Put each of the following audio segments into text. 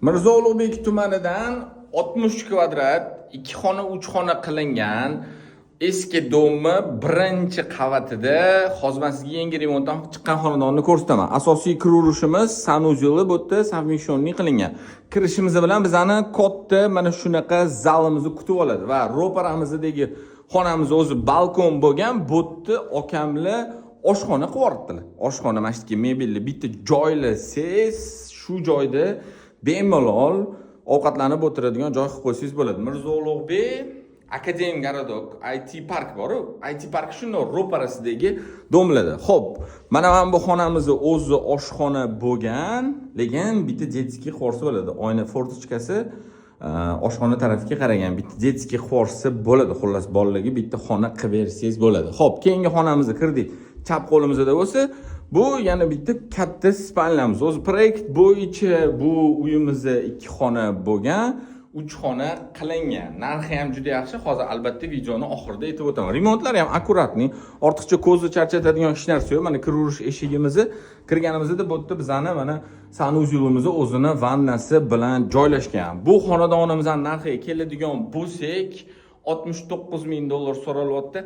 Mirzo Ulug'bek tumanidan 60 kvadrat, 2 xona, 3 xona qilingan eski дом ni birinchi qavatida hozir man sizga yangi remontdan chiqqan xonadonni ko'rsataman. Asosiy kiraverishimiz санузел i bu yerda совмещенный qilingan. Kirishimiz bilan bizani katta mana shunaqa zalimizni kutib oladi va ro'paramizdagi xonamiz o'zi balkon bo'lgan. Bu yerda okamlar oshxona qilib yuboribdilar. Oshxona mana shu yerga mebelli bitta joylasangiz, shu joyda bemalol ovqatlanib o'tiradigan joy qilib qo'ysangiz bo'ladi. Mirzo Ulug'bek Akademgorодок IT park bor-u, IT park shundoq ro'parasidagi дом larda. Xo'p, mana bu xonamizni o'zi oshxona bo'lgan, lekin bitta детский qilib bo'ladi. Oyna форточка si oshxona tarafiga qaragan, bitta детский qilib bo'ladi. Xullas, bolalarga bitta xona qilib bersangiz bo'ladi. Xo'p, keyingi xonamizga kirdik. Chap qo'limizda bo'lsa, bu yana bitta katta спальня miz. O'zi proyekt bo'yicha bu uyimizda ikki xona bo'lgan, uch xona qilingan. Narxi ham juda yaxshi. Hozir albatta videoni oxirida aytib o'taman. Remontlari ham аккуратный, ortiqcha ko'zni charchatadigan hech narsa yo'q. Mana kiraverish eshigimizni kirganimizda bu yerda bizani mana санузел imizni o'zini vannasi bilan joylashgan. Bu xonadonimizning narxiga keladigan bo'lsak, 69 ming dollar so'ralyapti.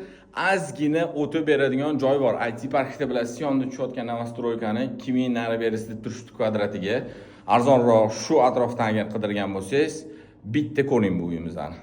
Ozgina o'tib beradigan joy bor. IT parkda bilasiz, yonida tushayotgan новостройка ni 2000 nari berisi deb turishdi kvadratiga. Arzonroq shu atrofdan agar qidirgan bo'lsangiz, bitta ko'ring bu uyimizni.